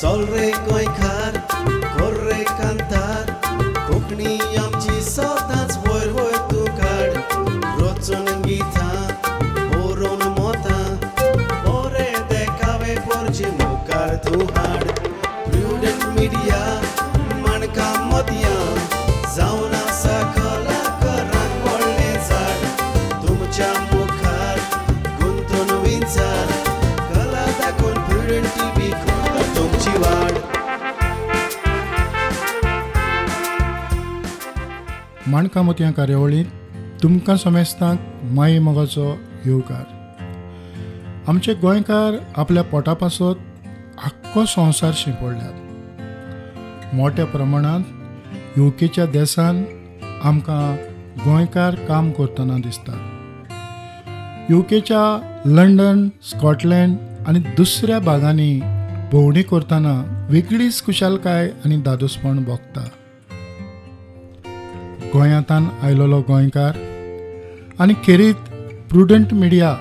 चल रे गोंयकार कर रे कांतार, कोंकणी आमची सदांच वयर वयर तूं काड। रचून गितां बरोवन मतां, बरे देखावे पोरचे मुखार तूं हाड। प्रुडंट मिडिया माणका मोतयां, जावन आसा कलाकारांक व्हडलें झाड। तुमच्या मुखार गुंतून विंचार, कला दाखोवन प्रुडंट टीव्ही करता तुमची वाड। माणका मोतयां कार्यावळींत तुमकां समेस्तांक माई मोगाचो येवकार। आमचे गोंयकार आपल्या पोटा पासत आख्खो संवसार शिंपडल्यात। मोठ्या प्रमाणांत युकेच्या देशान आमकां गोंयकार काम करतना दिसतात। युकेच्या लंडन, स्कॉटलँड आनी दुसऱ्या भागांनी भोंवडी करतना वेगळीच खुशालकाय आनी दादोसपण भोगता। गोंयांतान आयलेलो गोंयकार आनी खेरीत प्रुडंट मिडिया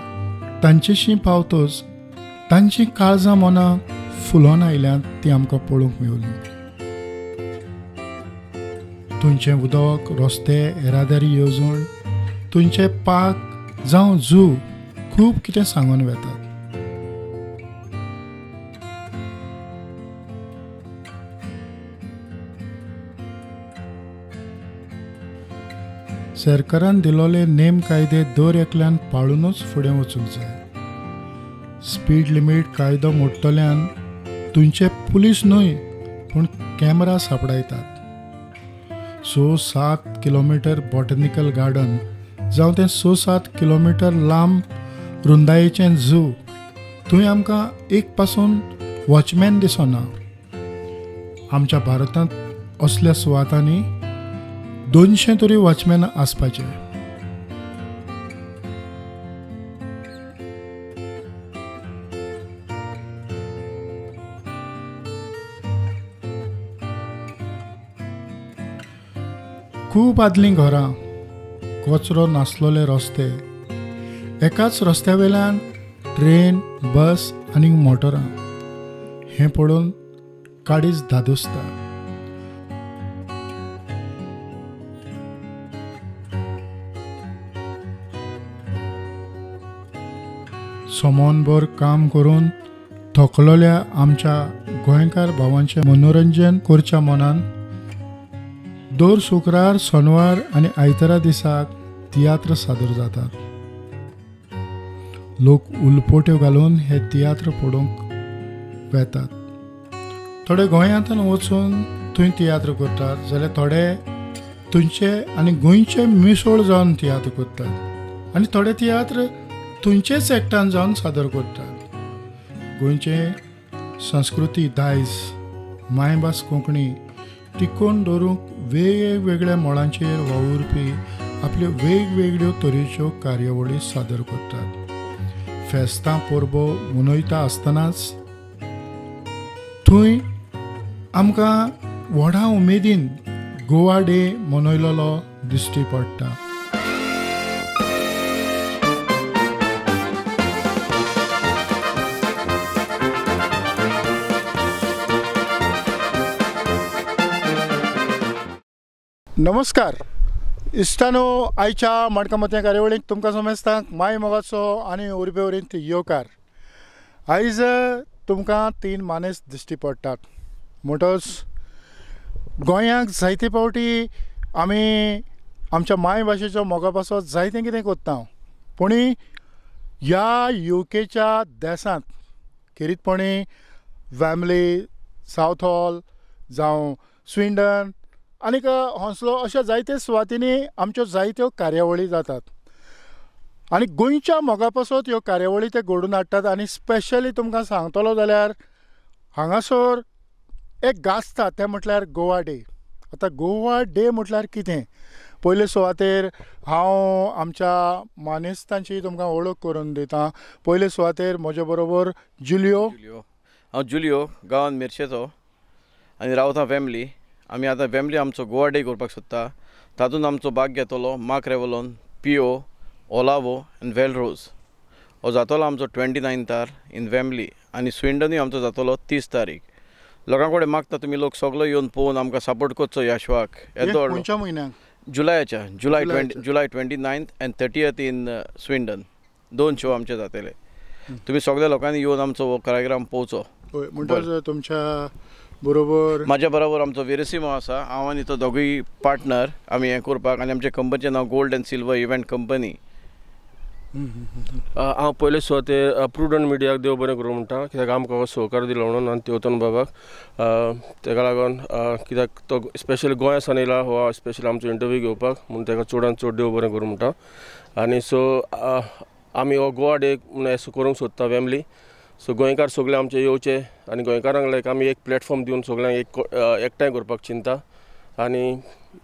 तांचेशी पावतच तांची काळजां मनां फुलोन आयल्यांत ती आमकां पळोवंक मेवली। थंयचें उदक, रस्ते, येरादारी येवजण, थंयचे पार्क जावं झू खूब कितें सांगून वेतात। सरकारान दिलोले नेम कायदे दर एकल्यान पाळुनूच फुडें वचूंक जाय। स्पीड लिमीट कायदो मोडटल्यान थंयचे पुलीस न्हय पूण कॅमेरा सापडायतात। 6-7 किलोमिटर बॉटनिकल गार्डन जावं तें 6-7 किलोमिटर लांब रुंदायेचें झू, थंय आमकां एक पासून वॉचमॅन दिसना। आमच्या भारतांत असल्या सुवातांनी 200 तरी वॉचमॅन आसपाचे। खूब आदलीं घरां, कचरो नासलेले रस्ते, एकाच रस्त्या वेल्यान ट्रेन, बस आनी मोटरां, हें पळोवन काळीज धादोसता। समोनभर काम करून थकलोल्या आमच्या गोंयकार भावांचें मनोरंजन करच्या मनान दर शुक्रार, शनवार आनी आयतारा दिसाक तियात्र सादर जातात। लोक उलपोट्यो घालून हे तियात्र पळोवंक वेतात। थोडे गोंयांतल्यान वचून थंय तियात्र करतात, जाल्यार थोडे थंयचे आनी गोंयचे मिसळ जावन तियात्र करतात आनी थोडे तियात्र थंयचेच एकठांय जावन सादर करतात। गोंयचे संस्कृती, दायज, मायभास कोंकणी टिकोवन दवरूंक वेगवेगळ्या मळांचेर वावुरपी आपल्यो वेगवेगळ्यो तरेच्यो कार्यावळी सादर करतात। फेस्तां परबो मनयता आसतनाच थंय आमकां व्हडा उमेदीन गोवा डे मनयलेलो दिश्टी पडटा। नमस्कार इश्टानो, आयच्या माणका मोतयां कार्यावळीक तुमकां समेस्तांक माय मोगाचो आनी उर्बे वरींत येवकार। आयज तुमकां 3 मानेस दिश्टी पडटात। म्हणटच गोंयांक जायते फावटी आमी आमच्या मायभाशेचो मोगा पासत जायतें कितें करता, पूण ह्या युकेच्या देशांत खेरीतपणी वॅम्बली, सावथ हॉल जावं स्विंडन आनीक हॉन्सलो अशा जायते सुवातींनी आमच्यो जायत्यो कार्यावळी जातात आनी गोंयच्या मोगा पासत ह्यो कार्यावळी ते घडोवन हाडटात। आनी स्पेशली तुमकां सांगतलो जाल्यार हांगासर एक गाजता तें म्हटल्यार गोवा डे। आतां गोवा डे म्हटल्यार कितें, पयले सुवातेर हांव आमच्या मानेस्तांची तुमकां वळख करून दितां। पयले सुवातेर म्हजे बरोबर जुलियो। हांव जुलियो, गांवांत मिरशेचो आनी रावता फॅमिली। आमी आतां फॅमिली आमचो गोवा डे करपाक सोदता, तातूंत आमचो भाग घेतलो मार्क रेवलोन, पियो, ओलावो आनी वेलरोज। हो जातलो आमचो 29 तार इन वॅम्बली आनी स्विंडनूय आमचो जातलो 30 तारीख। लोकां कडेन मागता तुमी लोक सगलो येवन पळोवन आमकां सपोर्ट करचो ह्या शोआक. येदो खंयच्या म्हयन्याक? जुलयाच्या, July 29th and 30th in Swindon. 2 show आमचे जातले. तुमी सगल्या लोकांनी येवन आमचो हो कार्यक्रम पळोवचो. म्हणटच तुमच्या बरोबर, म्हाज्या बरोबर आमचो वेरेसिमो आसा, हांव आनी तो दोगूय पार्टनर आमी हें करपाक. आनी आमचे कंपनीचें नांव gold and silver event company. हांव पयले सुवातेर प्रुडंट मिडियाक देव बरें करूं म्हणटा, कित्याक आमकां हो सहकार दिलो म्हणून, आनी तेवतन बाबाक तेका लागून, कित्याक तो स्पेशली गोंया सावन येयला हो स्पेशली आमचो इंटरव्यू घेवपाक, म्हणून तेका चडान चड देव बरें करूं म्हणटा. आनी सो आमी हो गोवा डे म्हणून असो करूंक सोदता फॅमिली. सो गोंयकार सगळे आमचे येवचे आनी गोंयकारांक लायक आमी एक प्लॅटफॉर्म दिवन सगळ्यांक एक एकठांय करपाक चिंता. आनी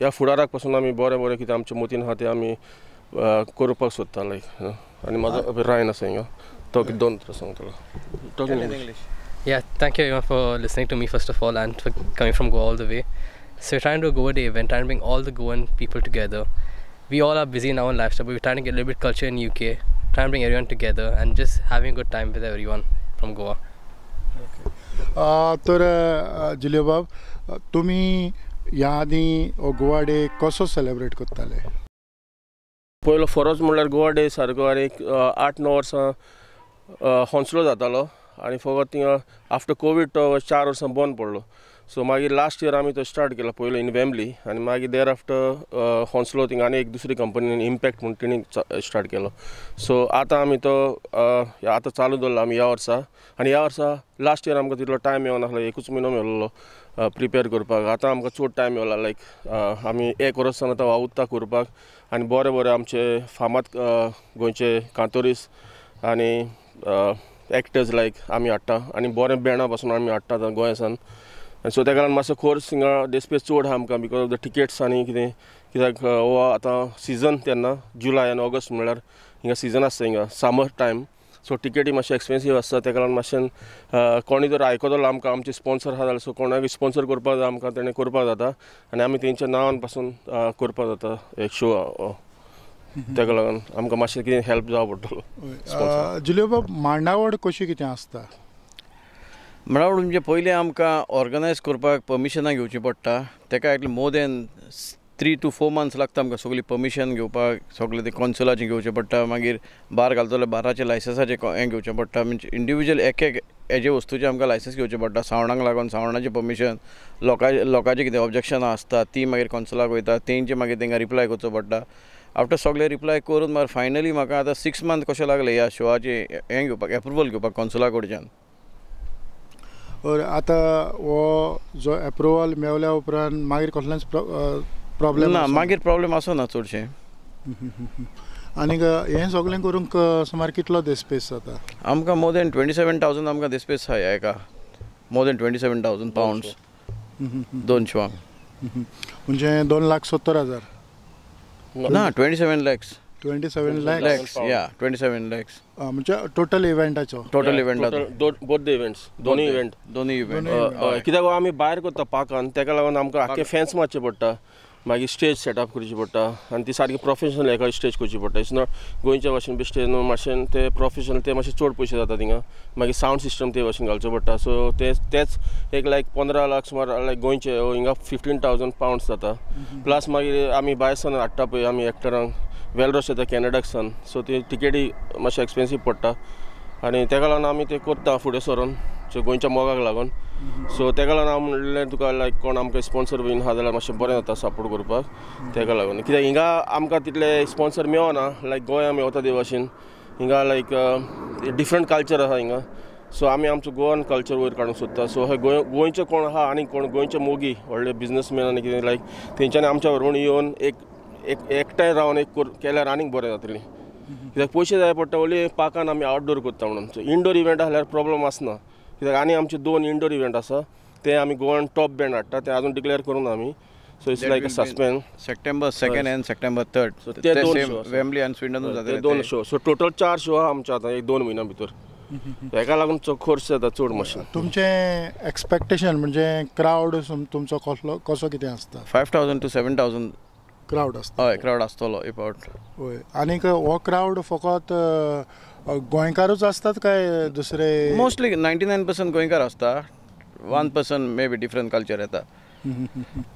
ह्या फुडाराक पासून आमी बरें बरें कितें आमच्या मतीन आहा तें आमी करपाक सोदता लायक. आनी म्हाजो रायन आसा हिंगा, तो दोन सांगतलो. Yeah, thank you everyone for listening to me first of all and for coming from Goa all the way. So we're trying to do a Goa Day event, trying to bring all the Goan people together. We all are busy in our own lifestyle, but we're trying to get a little bit culture in UK, trying to bring everyone together and just having a good time with everyone from Goa. Okay. तर Julio बाब, तुमी ह्या आदीं Goa day कसो celebrate करताले? पयलो फरज म्हणल्यार गोवा डे सारको आनी 8-9 वर्सां होंसलो जातालो आनी फकत थिंगा आफ्टर कोवीड तो 4 वर्सां बंद पडलो. सो मागीर लास्ट इयर आमी तो स्टार्ट केला पयलो इन वेम्बली, आनी मागीर there after होंसलो थिंगा आनी एक दुसरी कंपनीन इम्पॅक्ट म्हूण तिणी स्टार्ट केलो. सो आतां आमी तो आतां चालू दवरला आमी ह्या वर्सा. आनी ह्या वर्सा लास्ट इयर आमकां तितलो टायम मेळनासलो, एकूच म्हयनो मेळिल्लो प्रिपेर करपाक. आतां आमकां चड टायम मेळला, लायक आमी एक वर्स आतां वावुरता करपाक. आनी बरे बरे आमचे फामाद गोंयचे कांतोरीस आनी एक्टर्स लायक आमी हाडटा, आनी बरें बँडा पासून आमी हाडटा आतां गोंया सावन. आनी सो तेका लागून मातसो खर्च हिंगा देसपेस चड आहा आमकां because of the tickets आनी कितें, कित्याक हो आतां सिजन तेन्ना जुलय आनी ऑगस्ट म्हणल्यार हिंगा सिजन आसता हिंगा समर टायम. सो टिकेटी मातशें एक्सपेन्सीव आसता, तेका लागून मातशें कोणूय जर आयकतलो आमकां आमचे स्पॉन्सर आहा जाल्यार सो कोणाक स्पॉन्सर करपाक जाय आमकां तेणें करपाक जाता, आनी आमी तेंच्या नांवान पासून करपाक जाता एक शो. तेका लागून आमकां मातशें कितें हेल्प जावं पडटलो. जुलियो बाब, मांडावळ कशी कितें आसता? मांडावळ म्हणजे पयलीं आमकां ऑर्गनायज करपाक परमिशनां घेवची पडटा. तेका एकले मोर दॅन 3 to 4 months लागता आमकां सगळी परमिशन घेवपाक, सगळें तें कॉन्सुलाचें घेवचें पडटा, मागीर बार घालतले बाराचें लायसन्साचें हें घेवचें पडटा. म्हणजे इंडिविज्युअल एक एक हेजे वस्तूचें आमकां लायसन्स घेवचें पडटा. सावंडाक लागून सावंडाचें परमिशन, लोकांचें कितें ऑब्जेक्शनां आसता ती मागीर कॉन्सुलाक वयता, तेंचे मागीर तेंकां रिप्लाय करचो पडटा. आफ्टर सगळें रिप्लाय करून मागीर फायनली म्हाका आतां 6 मंथ कशें लागलें ह्या शोआचें हें घेवपाक, एप्रुवल घेवपाक कॉन्सुला कडच्यान. और आतां हो जो एप्रुवल मेवल्या उपरांत मागीर कसलेंच प्रॉब्लेम ना? मागीर प्रॉब्लेम आसना चडशें. आनीक हें सगळें करूंक सुमार कितलो देसपेस जाता आमकां? मोर दॅन 27,000 आमकां देसपेस आहा एका, मोर दॅन 27,000 पावंड्स दोन शोआंक. म्हणजे 2,70,000? ना, 27 lakhs. 27 lakhs, या 27 lakhs म्हणजे टोटल इव्हेंटाचो? टोटल इव्हेंटाचो, बोथ the events, दोनूय इव्हेंट. दोनूय इव्हेंट. कित्याक आमी भायर करता पार्कान, तेका लागून आमकां आख्खे फॅन्स मारचे पडटा, मागीर स्टेज सेटअप करची पडटा, आनी ती सारकी प्रोफेशनल एका स्टेज करची पडटा. It's not गोंयच्या भाशेन बी स्टेज न्हू, मातशें ते प्रोफेशनल ते मातशे चड पयशे जाता थिंगा. मागीर सावंड सिस्टम ते भाशेन घालचो पडटा. सो तेच एक लायक 15 लाख सुमार लायक गोंयचे हिंगा 15,000 पावंड्स जाता. प्लस मागीर आमी भायर सावन हाडटा पळय आमी एक्टरांक, वेलरोस येता कॅनडाक सावन, सो ती टिकेटी मातशें एक्सपेन्सीव पडटा. आनी तेका लागून आमी ते करता फुडें सरोन, सो गोंयच्या मोगाक लागून. सो तेका लागून हांव म्हणलें तुका लायक कोण आमकां स्पॉन्सर बीन आहा जाल्यार मातशें बरें जाता सपोर्ट करपाक. तेका लागून कित्याक हिंगा आमकां तितले स्पॉन्सर मेळना, लायक गोंया मेवता ते भाशेन. हिंगा लायक डिफरंट कल्चर आहा हिंगा. सो आमी आमचो गोवन कल्चर वयर काडूंक सोदता. सो हे गोंयचे कोण आहा आनी कोण गोंयचे मोगी व्हडले बिजनसमॅन आनी कितें लायक तेंच्यांनी आमच्या बरोबर येवन एक एकठांय रावन एक केल्यार आनीक बरें जातलें. कित्याक पयशे जाय पडटा ओन्ली पार्कान आमी आवटडोर करता म्हणून. सो इंडोर इव्हेंट आसल्यार प्रॉब्लम आसना, कित्याक आनी आमचे 2 इंडोर इव्हेंट आसा ते आमी गोवन टॉप बँड हाडटा, ते आजून डिक्लेअर करूंक ना आमी. So it's like a suspense. September 2nd and September 3rd, so ते दोन शो वेम्बली आनी स्विंडन जातले, दोन शो. सो टोटल 4 शो आहा आमचे आतां एक 2 म्हयन्या भितर. हेका लागून खर्च जाता चड मातशें. तुमचें एक्सपेक्टेशन म्हणजे क्रावड तुमचो कसलो कसो कितें आसता? 5,000 to 7,000 crowd आसता. हय, क्रावड आसतलो एक फावट. हय, आनीक हो क्रावड फकत गोंयकारूच आसतात काय दुसरे? मोस्टली 99% गोंयकार आसता, One person may be different culture येता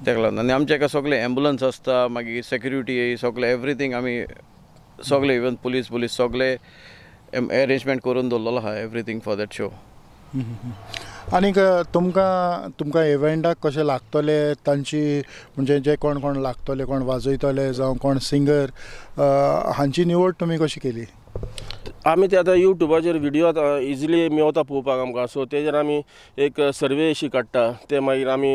तेका लागून. आनी आमचे हाका सगळें एम्बुलन्स आसता, मागीर सेक्युरिटी सगळें एवरीथींग आमी सगळे इवन पुलीस पुलीस सगळे एरेंजमेंट करून दवरलेलो आहा एवरीथींग फॉर that show. आनीक तुमकां तुमकां इव्हेंटाक कशें लागतले तांची म्हणजे जे कोण कोण लागतले, कोण वाजयतले जावं कोण सिंगर, हांची निवड तुमी कशी केली? आमी ते आतां यूट्यूबाचेर व्हिडियो आतां इजिली मेवता पळोवपाक आमकां, सो तेजेर आमी एक सर्वे अशी काडटा, ते मागीर आमी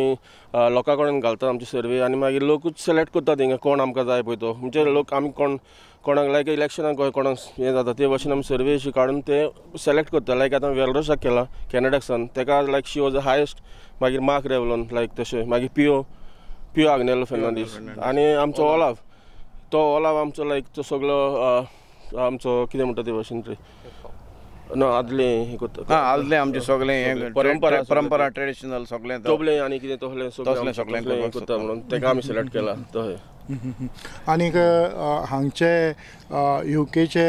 लोकां कडेन घालता आमची सर्वे आनी मागीर लोकूच सिलेक्ट करता थिंगा कोण आमकां जाय पळय तो, म्हणजे लोक आमी कोण कोणाक लायक इलेक्शनाक कोणाक हें जाता ते भशेन आमी सर्वे अशी काडून ते सिलेक्ट करता. लायक आतां वेलरोसाक केला कॅनडाक सान, तेका like she was the highest, मागीर मार्क रेवलोन लायक तशें, मागीर पियो पियो आग्नेलो फेर्नांडीस आनी आमचो ओलाव, तो ओलाव आमचो लायक तो सगळो आमचो कितें म्हणटा ते भशेन रे ना आदलें हें करता, आदलें आमचें सगळें परंपरा परंपरा ट्रेडिशनल सगळें तबलें आनी कितें तसलें सगळें सगळें करता म्हणून तेका आमी सिलेक्ट केला तशें. आनीक हांगचे युकेचे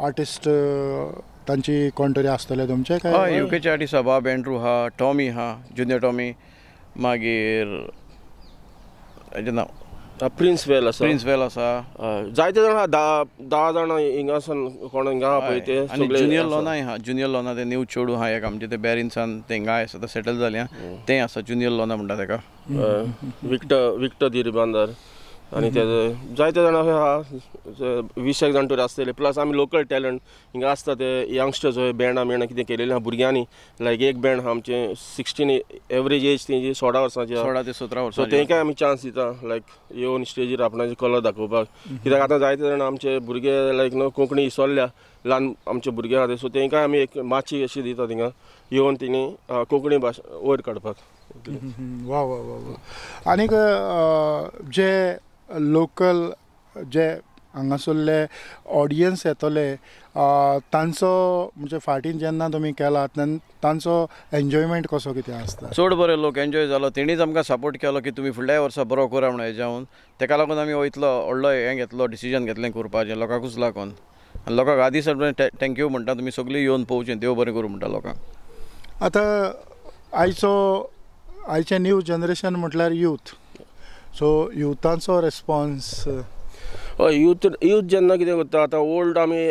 आर्टिस्ट तांची कोण तरी आसतले तुमचे? हय, युकेचे आर्टिस्ट आहा, बाब एंड्रू आहा, टॉमी आहा, जुनियर टॉमी, मागीर हेजें नांव प्रिन्स वेल आसा, प्रिन्स वेल आसा, जायते जाण आहा, धा जाणां हिंगासान कोण हिंगा आहा पळय ते आनी जुनियर लोनाय आहा, जुनियर लोना ते न्यू चेडूं आहा एक आमचें, ते बॅरिनसान ते हिंगा आसा सेटल जालें तें आसा जुनियर लोना म्हणटा तेका, विक्टर विक्टर दिरबांदर आनी ते जायते जाणां अशें आहा, 20 जाण तरी आसतले. प्लस आमी लोकल टॅलंट हिंगा आसता ते यंगस्टर्स बँडां बिंडां कितें केलेलें आहा भुरग्यांनी, लायक एक बँड आहा आमचें 16 एवरेज एज तेंची 16 वर्सांची, 16 ते 17 वर्सां, सो तेंकांय आमी चान्स दिता लायक येवन स्टेजीर आपणाचे कलर दाखोवपाक, कित्याक आतां जायते जाणां आमचे भुरगे लायक न्हू कोंकणी इसोल्ल्या ल्हान आमचे भुरगे आहा ते, सो तेंकांय आमी एक माची अशी दिता थिंगा येवन तेणी कोंकणी भाशा वयर काडपाक. वा वा वा वा. आनीक जे लोकल जे हांगासरले ऑडियन्स येतले तांचो म्हणजे फाटीन जेन्ना तुमी केला तांचो एन्जॉयमेंट कसो कितें आसता? चड बरे लोक एन्जॉय जालो, तेणीच आमकां सपोर्ट केलो की तुमी फुडल्या वर्सा बरो करा म्हणून हेज्यावन, तेका लागून आमी इतलो व्हडलो हें घेतलो डिसिजन घेतलें करपाचें लोकांकूच लागून, आनी लोकांक आदीं सावन thank you म्हणटा, तुमी सगळीं येवन पळोवचें, देव बरें करूं म्हणटा लोकांक. आतां आयचो आयचें न्यू जनरेशन म्हटल्यार यूथ, सो युथांचो रेस्पोन्स? हय, यूथ यूथ जेन्ना कितें करता आतां ओल्ड आमी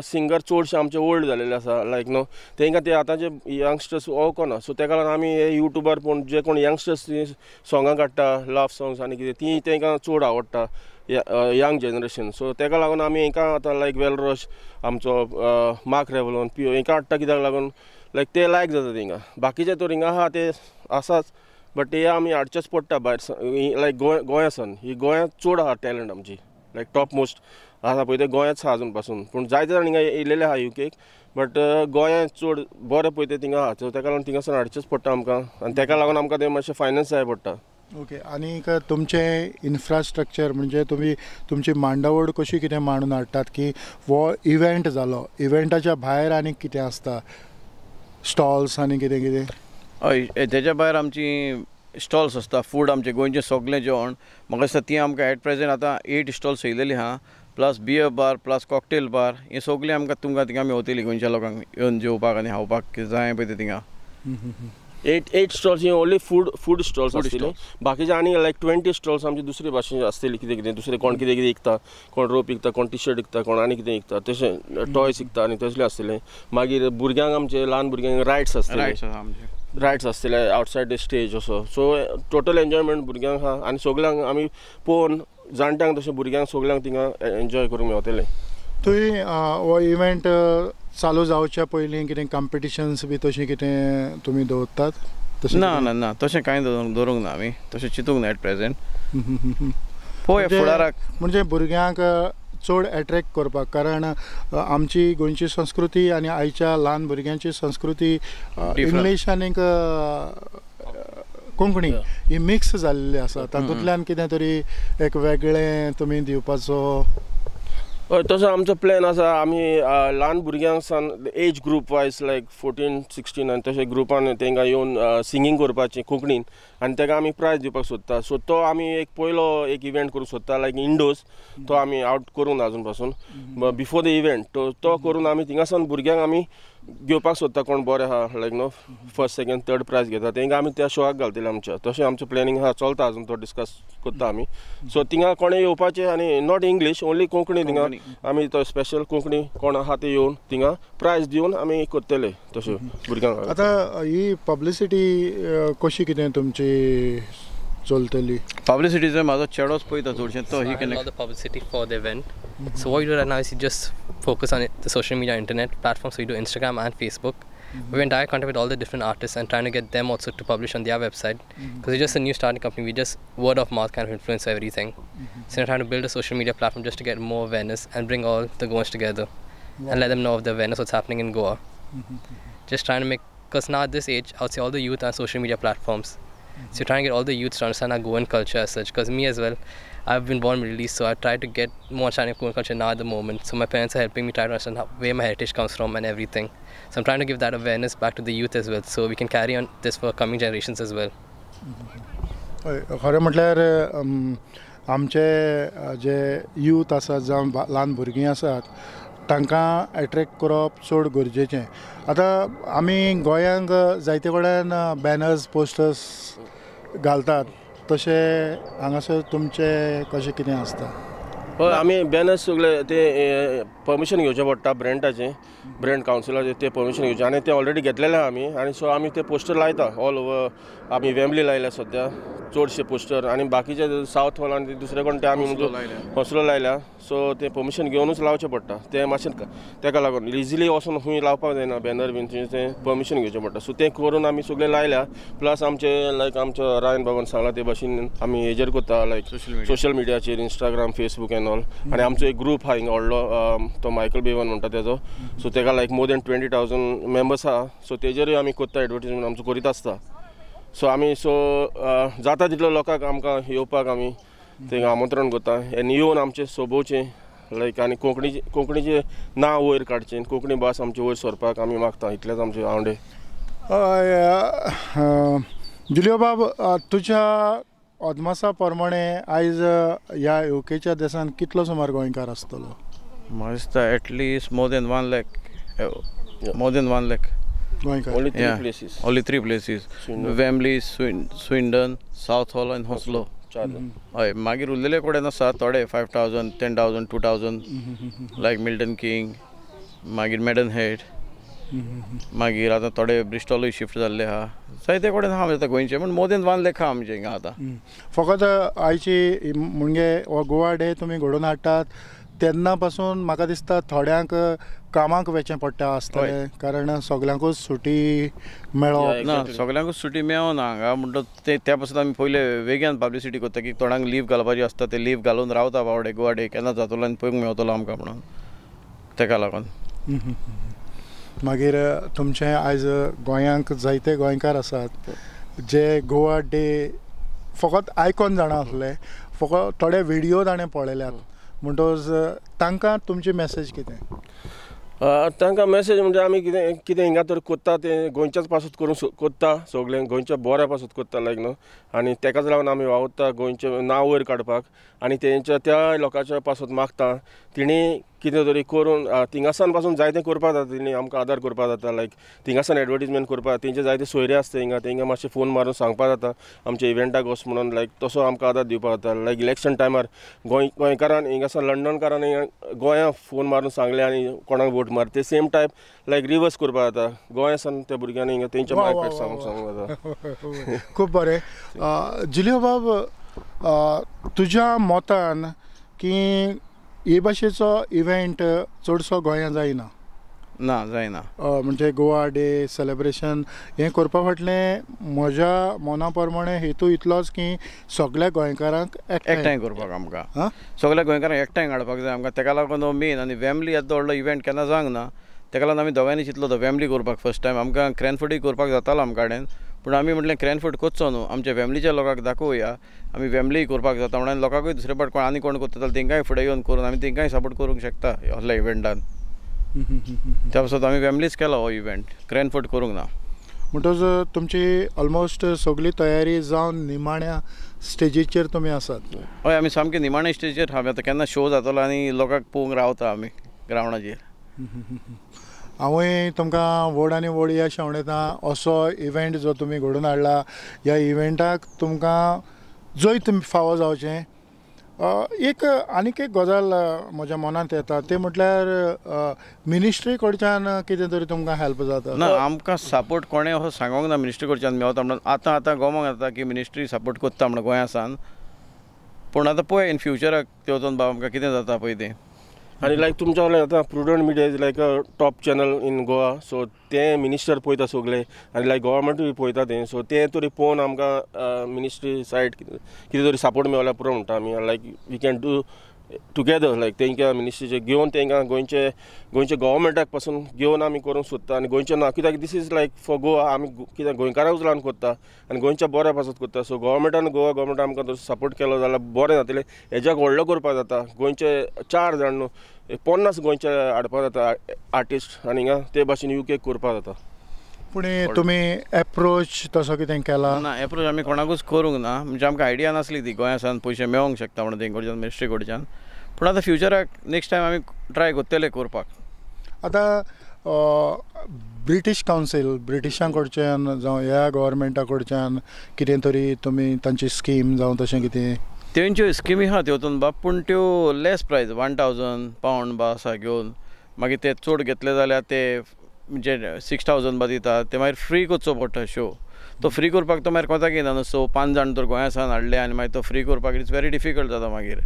सिंगर चडशे आमचे ओल्ड जालेले आसा लायक न्हू, तेंकां ते आतांचे यंगस्टर्स वळखना, सो तेका लागून आमी हे यूट्यूबार पळोवन जे कोण यंगस्टर्स सोंगां काडटा लव सोंग्स आनी कितें तीं तेंकां चड आवडटा यंग जनरेशन, सो तेका लागून आमी हेंकां आतां लायक वेलरोश आमचो मार्क रेवलोन पियो हेंकां हाडटा, कित्याक लागून लायक ते लायक जाता थिंगा, बाकीचे तर हिंगा आहा ते आसाच बट ते आमी हाडचेच पडटा भायर लायक गोंयासान, ही गोंयांत चड आहा टॅलंट आमची लायक टॉप मोस्ट आसा पळय ते गोंयांत आसा आजून पासून, पूण जायते जाण हिंगा येयलेले आहा युकेक बट गोंयांत चड बरें पळय ते थिंगा आहा, सो तेका लागून थिंगासान हाडचेच पडटा आमकां आनी तेका लागून आमकां तें मातशें फायनान्स जाय पडटा. ओके, आनीक तुमचें इन्फ्रास्ट्रक्चर म्हणजे तुमी तुमची मांडावळ कशी कितें मांडून हाडटात की हो इव्हेंट जालो, इव्हेंटाच्या भायर आनीक कितें आसता, स्टॉल्स आनी कितें कितें? हय, तेच्या भायर आमची स्टॉल्स आसता, फूड आमचें गोंयचें सगळें जेवण म्हाका दिसता ती आमकां एट प्रेजेंट आतां 8 स्टॉल्स येयलेली आहा, plus beer bar plus cocktail bar हें सगळें आमकां तुमकां थिंगा आमी वतली गोंयच्या लोकांक येवन जेवपाक आनी खावपाक कितें जाय पळय तें थिंगा. 8 स्टॉल्स ही ओन्ली फूड स्टॉल्स आसतली, बाकीचे आनी लायक 20 स्टॉल्स आमची दुसरे भाशेन आसतली, कितें कितें दुसरे कोण कितें कितें विकता, कोण रोप विकता, कोण टी शर्ट विकता, कोण आनी कितें विकता, तशें टॉयस विकता आनी तसले आसतले. मागीर भुरग्यांक आमचे ल्हान भुरग्यांक रायड्स आसतले, रायड्स आसतले आवटसायड the stage असो, सो टोटल एन्जॉयमेंट भुरग्यांक आहा आनी सगल्यांक आमी पळोवन जाणट्यांक तशें भुरग्यांक सगल्यांक थिंगा एन्जॉय करूंक मेवतलें. तुवें हो इव्हेंट चालू जावच्या पयलीं कितें कॉम्पिटिशन्स बी तशें कितें तुमी दवरतात? ना ना ना, तशें कांय दवरूंक ना आमी, तशें चिंतूंक ना एट प्रेजेंट. पळोवया फुडाराक, म्हणजे भुरग्यांक चड एट्रेक्ट करपाक, कारण आमची गोंयची संस्कृती आनी आयच्या ल्हान भुरग्यांची संस्कृती इंग्लीश आनीक कोंकणी ही मिक्स जाल्ली आसा, तातूंतल्यान कितें तरी एक वेगळें तुमी दिवपाचो? हय, तसो आमचो प्लॅन आसा, आमी ल्हान भुरग्यांक सान एज ग्रूप वायज लायक 14, 16 आनी तशे ग्रुपान तेंकां येवन सिंगींग करपाचें कोंकणीन आनी तेका आमी प्रायज दिवपाक सोदता, सो तो आमी एक पयलो एक इव्हेंट करूंक सोदता लायक इंडोर्स, तो आमी आवट करूंक ना आजून पासून, बिफोर the event तो करून आमी थिंगासान भुरग्यांक आमी घेवपाक सोदता कोण बरें आहा लायक न्हू फर्स्ट सेकंड थर्ड प्रायज घेता तेंकां आमी त्या शोआक घालतले आमच्या. तशें आमचें प्लॅनिंग आहा चलता अजून तो डिस्कस करता आमी. सो थिंगा कोणें येवपाचें आनी not English only Konkani थिंगा आमी तो स्पेशल कोंकणी कोण आहा ते येवन थिंगा प्रायज दिवन आमी करतले तशें भुरग्यांक. आतां ही पब्लिसिटी कशी कितें तुमची चलतली? पब्लिसिटीचो म्हाजो चेडोच पळयता चडशें तो he can all the publicity for the event. So what we do right now is you just focus on it, the social media, internet platforms. So we do Instagram and Facebook. We're in direct contact with all the different artists and trying to get them also to publish on their website. Because we're just a new starting company, we just word of mouth kind of influence everything. So we're trying to build a social media platform just to get more awareness and bring all the Goans together and let them know of the awareness what's happening in Goa. Just trying to make, because now at this age, I would say all the youth are on social media platforms. So you're trying to get all the youths to understand our Goan culture as such. Because me as well, I've been born Middle East, so I try to get more understanding of Goan culture now at the moment. So my parents are helping me try to understand where my heritage comes from and everything. So I'm trying to give that awareness back to the youth as well, so we can carry on this for coming generations as well. खरें म्हटल्यार आमचे जे youth आसात जावं ल्हान भुरगीं आसात तांकां attract करप चड गरजेचें. आतां आमी गोंयांक जायते कडेन बॅनर्स पोस्टर्स घालतात तशें हांगासर तुमचें कशें कितें आसता? हय आमी बॅनर्स सगळे ते परमिशन घेवचें पडटा ब्रँडाचें, ब्रँड कावन्सिलाचें तें परमिशन घेवचें आनी तें ऑलरेडी घेतलेलें आहा आमी. आनी सो आमी ते पोस्टर लायता ऑल ओवर. आमी वेम्बली लायल्या सद्या चडशे पोस्टर आनी बाकीचे सावथ हॉल आनी दुसरे कोण ते आमी हॉस्लो लायल्या. सो ते परमिशन घेवनूच लावचें पडटा तें मातशें तेका लागून इजिली वचून खंय लावपाक जायना बॅनर बीन तें परमिशन घेवचें पडटा. सो तें करून आमी सगळें लायल्या. प्लस आमचे लायक आमच्या रायन बाबान सांगलां ते भाशेन आमी हेजेर करता लायक सोशल मिडियाचेर इंस्टाग्राम फेसबूक एंड ऑल. आनी आमचो एक ग्रूप आहा हिंगा व्हडलो तो मायकल बेवन म्हणटा तेजो. सो तेका लायक मोर देन 20,000 मेंबर्स आहा. सो तेजेरूय आमी करता एडवर्टीजमेंट आमचो करीत आसता. सो आमी सो जाता तितलो लोकांक आमकां येवपाक आमी तेंकां आमंत्रण करता आनी येवन आमचें सोबोवचें लायक आनी कोंकणीचें नांव वयर काडचें, कोंकणी भास आमची वयर सरपाक आमी मागता इतलेंच आमचें आवडे. जुलियो बाब, तुज्या अदमासा प्रमाणे आयज ह्या युकेच्या देशांत कितलो सुमार गोंयकार आसतलो? म्हाका दिसता at least more than 1 lakh, more than 1 lakh गोंयकार. Only 3 places. Only 3 places. Wembley, Swindon, Southall and Hounslow. हय मागीर उरलेले कडेन आसा थोडे 5,000, 10,000, 2,000 लायक मिल्टन किंग, मागीर मेडन हेड, मागीर आतां थोडे ब्रिस्टॉलूय शिफ्ट जाल्ले आहा. जायते कडेन आहा आतां गोंयचे, पूण मोर देन 1 लाख आहा आमचे हिंगा आतां. फकत आयची म्हणजे हो गोवा डे तुमी घडोवन हाडटात तेन्ना पासून म्हाका दिसता थोड्यांक कामाक वचचें पडटा आसतलें, कारण सगल्यांकूच सुटी मेळप ना, सगल्यांकूच सुटी मेळना हांगा. म्हणटच ते त्या पासून आमी पयले वेग्यान पब्लिसिटी करता की थोड्यांक लीव घालपाची आसता ते लीव घालून रावता बावडे गोवा डे केन्ना जातलो आनी पळोवंक मेळटलो आमकां म्हणून तेका लागून. मागीर तुमचें आयज गोंयांक जायते गोंयकार आसात जे गोवा डे फकत आयकोन जाणा आसले, फकत थोडे व्हिडियो ताणें पळयल्यात, म्हणटकच तांकां तुमची मॅसेज कितें? तांकां मॅसेज म्हणजे आमी कितें कितें हिंगा तर करता तें गोंयच्याच पासून करूंक करता सगळें गोंयच्या बऱ्या पासून करता लायक न्हू. आनी तेकाच लागून आमी वावुरता गोंयचें नांव वयर काडपाक आनी तेंच्या त्या लोकांच्या पासून मागता तिणी कितें तरी करून थिंगासान पासून जायतें करपाक जाता, तिणी आमकां आदार करपाक जाता लायक थिंगासान एडवर्टीजमेंट करपाक, तेंचे जायते सोयरे आसता हिंगा तेंकां मातशें फोन मारून सांगपाक जाता आमच्या इव्हेंटाक वच म्हणून लायक तसो आमकां आदार दिवपाक जाता. लायक इलेक्शन टायमार गोंयकारान हिंगासान लंडनकारान गोंया फोन मारून सांगलें आनी कोणाक वोट मार ते सेम टायप लायक रिवर्स करपाक जाता गोंयासान त्या भुरग्यांनी हिंगा तेंच्या मायक सांगूंक जाता. खूब बरें. जुलियो बाब, तुज्या मतान की हे भाशेचो इव्हेंट चडसो गोंयांत जायना? ना, जायना. म्हणजे गोवा डे सेलेब्रेशन हें करपा फाटलें म्हज्या मना प्रमाणे हेतू इतलोच की सगळ्या गोंयकारांक एकठांय करपाक, आमकां सगळ्या गोंयकारांक एकठांय हाडपाक जाय आमकां. तेका लागून हो मेन आनी वेम्बली येदो व्हडलो इव्हेंट केन्ना जावंक ना, तेका लागून आमी दोगांयनी चिंतलो तो वेम्बली करपाक फर्स्ट टायम. आमकां क्रॅनफोर्डूय करपाक जातालो आमकां कडेन, पूण आमी म्हटलें क्रॅनफोर्ड करचो न्हू, आमच्या फॅमिलीच्या लोकांक दाखोवया आमी फॅमिली करपाक जाता म्हणून लोकांकूय दुसरे पाट कोण आनी कोण करता जाल्यार तेंकांय फुडें येवन करून आमी तेंकांय सपोर्ट करूंक शकता असल्या इव्हेंटान. त्या पासत आमी फॅमिलीच केलो हो इव्हेंट, क्रॅनफोर्ड करूंक ना. म्हणटच तुमची ऑलमोस्ट सगळी तयारी जावन निमाण्या स्टेजीचेर तुमी आसात? हय, आमी सामके निमाण्या स्टेजीचेर. आमी आतां केन्ना शो जातलो आनी लोकांक पळोवंक रावता आमी ग्रावंडाचेर. हांवूय तुमकां व्हड आनी व्हड यश आवडयता. असो इव्हेंट जो तुमी घडोवन हाडला ह्या इव्हेंटाक तुमकां जैत फावो जावचें. एक आनीक एक गजाल म्हज्या मनांत येता तें म्हटल्यार मिनिस्ट्री कडच्यान कितें तरी तुमकां हेल्प जाता? ना, आमकां सपोर्ट कोणें असो सांगोंक ना मिनिस्ट्री कडच्यान मेवता म्हणून. आतां आतां गोमोंक जाता की मिनिस्ट्री सपोर्ट करता म्हणून गोंया सान, पूण आतां पळय इन फ्युचराक ते वचोन बाबा आमकां कितें जाता पळय तें. आनी लायक तुमच्या वांगडा आतां Prudent Media is like a top channel in Goa, so ते मिनिस्टर पळयता सगळे आनी लायक गव्हर्मेंटूय पळयता तें, सो तें तरी पळोवन आमकां मिनिस्ट्री सायड कितें तरी सपोर्ट मेळ्ळ्यार पुरो म्हणटा आमी. Like we can do together, like तेंकां मिनिस्ट्रीचे घेवन तेंकां गोंयचे गोंयचे गव्हर्मेंटाक पासून घेवन आमी करूंक सोदता. आनी गोंयचें ना कित्याक this is like for Goa, आमी कित्याक गोंयकारांकूच लागून करता आनी गोंयच्या बऱ्या पासत करता. सो गव्हर्मेंटान गोवा गव्हर्मेंटान आमकां तसो सपोर्ट केलो जाल्यार बरें जातलें. हेज्याक व्हडलो करपाक जाता, गोंयचे 4 जाण न्हू 50 गोंयचे हाडपाक जाता आर्टिस्ट आनी हिंगा ते भाशेन युके करपाक जाता. पूण तुमी एप्रोच तसो कितें केला? ना, एप्रोच आमी कोणाकूच करूंक ना, म्हणजे आमकां आयडिया नासली ती गोंया सान पयशे मेळोंक शकता म्हणून तेंचे कडच्यान मिनिस्ट्री कडच्यान. पूण आतां फ्युचराक नेक्स्ट टायम आमी ट्राय करतले करपाक. आतां ब्रिटीश कावन्सील ब्रिटिशां कडच्यान जावं ह्या गव्हर्मेंटा कडच्यान कितें तरी तुमी तांची स्कीम जावं तशें कितें? तेंच्यो स्किमी आहा तेतून बाब, पूण त्यो लेस प्रायज 1000 पावंड बा आसा घेवन, मागीर ते चड घेतले जाल्यार ते म्हणजे 6000 बा दिता, ते मागीर फ्री करचो पडटा शो. तो फ्री करपाक तो मागीर कोताक येना न्हू. सो 5 जाण तर गोंया सान हाडले आनी मागीर तो फ्री करपाक it's very difficult जाता. मागीर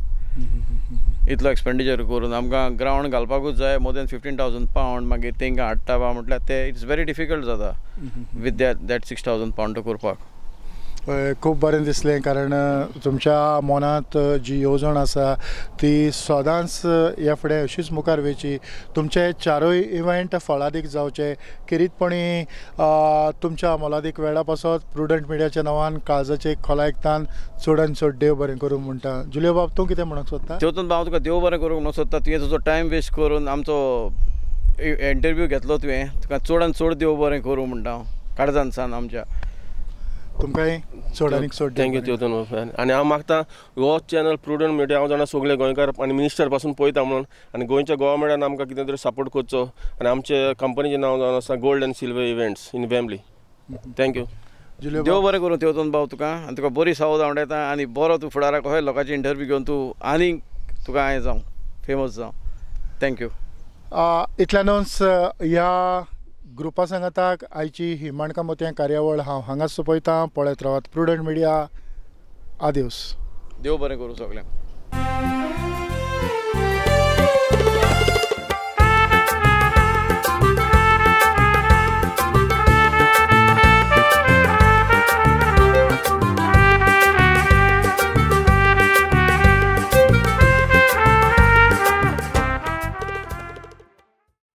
इतलो एक्सपेंडिचर करून आमकां ग्रावंड घालपाकूच जाय मोर देन 15,000 पावंड, मागीर तेंकां हाडटा बा म्हटल्यार ते it's very difficult जाता विथ that 6000 pound करपाक. खूब बरें दिसलें, कारण तुमच्या मनांत जी येवजण आसा ती सदांच ह्या फुडें अशीच मुखार वयची. तुमचे 4 इव्हेंट फळादीक जावचे खेरीतपणी तुमच्या मोलादीक वेळा पासत प्रुडंट मिडियाच्या नांवान काळजाचे खोलायकतान चड आनी चड देव बरें करूं म्हणटा. जुलियो बाब, तूं कितें म्हणूंक सोदता? तेतून हांव तुका देव बरें करूंक म्हणूंक सोदता. तुवें तुजो टायम वेस्ट करून आमचो इंटरव्यू घेतलो तुवें, तुका चड आनी चड देव बरें करूं म्हणटा हांव काळजान सान आमच्या. तुमकांय चड आनी चड thank you तेतून. आनी हांव मागता हो चॅनल प्रुडंट मिडिया हांव जाणा सगळे गोंयकार आनी मिनिस्टर पासून पळयता म्हणून, आनी गोंयच्या गव्हर्मेंटान आमकां कितें तरी सपोर्ट करचो. आनी आमचे कंपनीचें नांव जावन आसा gold and silver events in Wembley. Thank you. देव बरें करूं तेतून बाब तुका, आनी तुका बरी सावद आवडयता आनी बरो तूं फुडाराक कशें लोकांची इंटरव्यू घेवन तूं आनीक तुका हें जावं फेमस जावं. Thank you. इतल्यानूच ह्या ग्रुपा सांगाताक आयची ही माणकां मोतयां कार्यावळ हांव हांगाच सोंपयतां. पळयत रावात प्रुडंट मिडिया. आदिवस. देव बरें करूं सगळ्यांक.